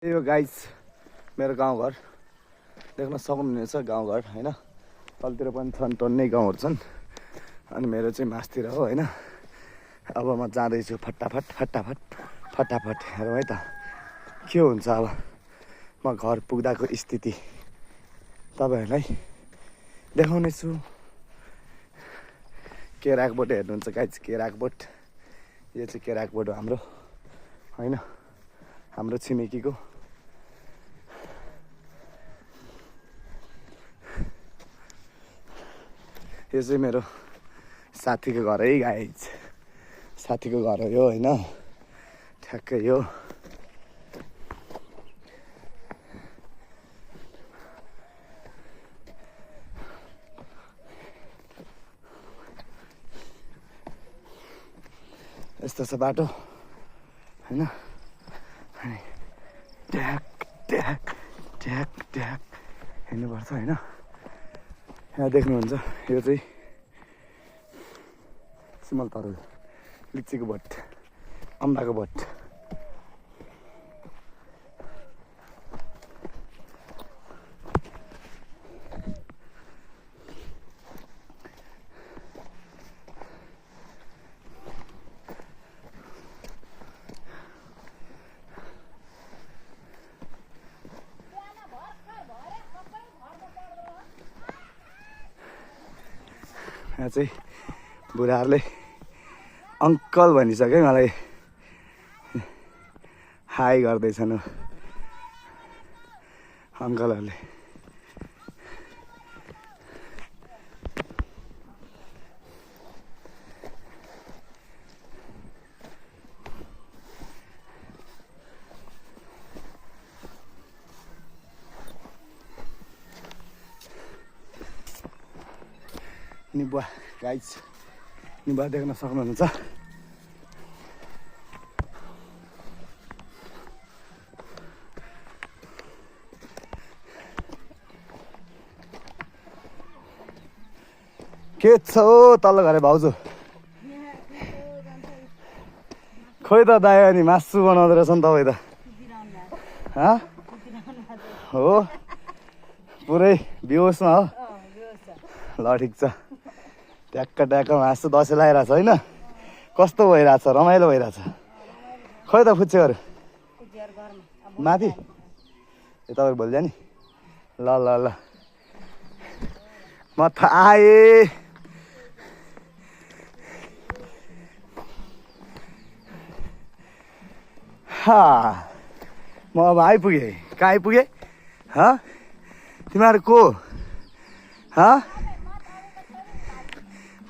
yo guys मेरो गाउँघर देख्न सक्नुहुनेछ गाउँघर हैन तलतिर पनि छन् टन्नै गाउँहरु छन् अनि मेरो चाहिँ मासतिर हो हैन अब म जाँदै छु फटाफट हेरौँ है त के हुन्छ अब म घर पुग्दाको स्थिति तपाईहरुलाई देखाउने छु केराक बोट हेर्नुहुन्छ गाइस केराक बोट यो चाहिँ केराक बोट हो हाम्रो हैन हाम्रो छिमेकीको यो चाहिँ मेरो साथीको घर है गाइस साथीको घर हो यो हैन ठ्याक्कै यो यस्तो छ बाटो हैन अनि ट्याक ट्याक ट्याक ट्याक हिँड्नुपर्छ हैन यहाँ देख्नुहुन्छ यो चाहिँ सिमल तरुल लिचीको बोट अम्बाको बोट यहाँ चाहिँ बुढाहरूले अङ्कल भनिसक्यो मलाई हाई गर्दैछन् अङ्कलहरूले निबुवा गाइस निबुवा देख्न सक्नुहुन्छ के छ तल्लो घरे भाउजू खोइ त दाइ अनि मासु बनाउँदो रहेछ नि तपाईँ त हो पुरै बेहोसमा हो ल ठिक छ ट्याक्क ट्याक्क मासु दसैँ लगाइरहेछ होइन कस्तो भइरहेछ रमाइलो भइरहेछ खोइ त फुच्चेहरू माथि ए तपाईँहरू भोलि जाने ल ल ल म त आएँ म अब आइपुगेँ कहाँ आइपुगेँ तिमीहरू को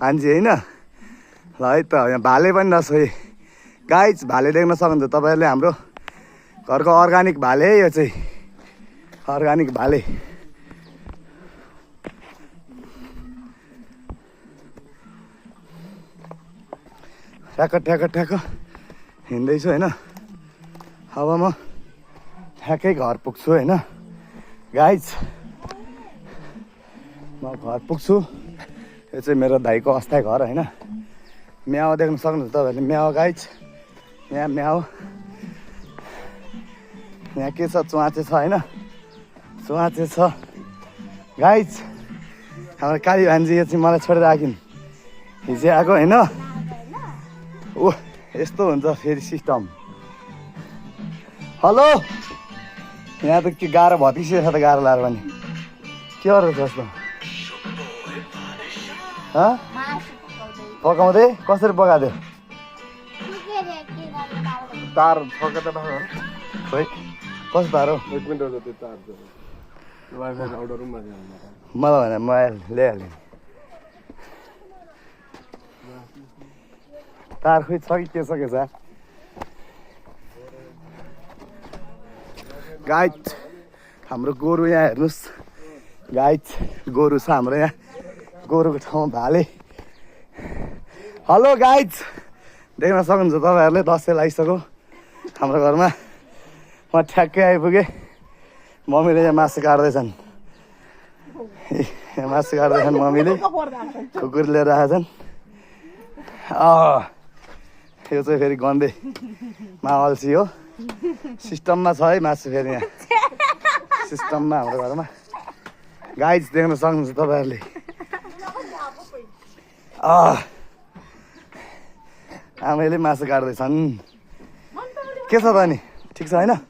मान्छे होइन ल है त यहाँ भाले पनि नछोए गाइस भाले देख्न सक्नुहुन्छ तपाईँहरूले हाम्रो घरको अर्ग्यानिक भाले यो चाहिँ अर्ग्यानिक भाले ठ्याक्क हिँड्दैछु होइन अब म ठ्याक्कै घर पुग्छु होइन गाइस म घर पुग्छु यो चाहिँ मेरो दाइको अस्थायी घर होइन म्याउ देख्न सक्नुहुन्छ तपाईँहरूले म्याउ गाइस यहाँ म्याउ यहाँ के छ चुवाचे छ होइन चुवाचे छ गाइस हाम्रो काली भान्जी यो चाहिँ मलाई छोडेर आकिन् हिजो आएको होइन ओ यस्तो हुन्छ फेरि सिस्टम हेलो यहाँ त के गाह्रो भतिसिएछ त गाह्रो लाएर पनि के गर्दैछ जस्तो पकाउँदै कसरी पकाएको तार फर्केर खोइ कस्तो तार हो मलाई भने म ल्याइहालेँ तार खोइ छ कि के छ के छ गाइस हाम्रो गोरु यहाँ हेर्नुहोस् गाइस गोरु छ हाम्रो यहाँ गोरुको ठाउँमा भाले हेलो गाइस देख्न सक्नुहुन्छ तपाईँहरूले दसैँ लगाइसक्यो हाम्रो घरमा म ठ्याक्कै आइपुगेँ मम्मीले यहाँ मासु काट्दैछन् मासु काट्दैछन् मम्मीले कुकुर लिएर आएका छन् यो चाहिँ फेरि गन्धे माहौल हो सिस्टममा छ है मासु फेरि यहाँ सिस्टममा हाम्रो घरमा गाइज देख्न सक्नुहुन्छ तपाईँहरूले आमैले मासु काट्दैछन् के छ त नि ठिक छ होइन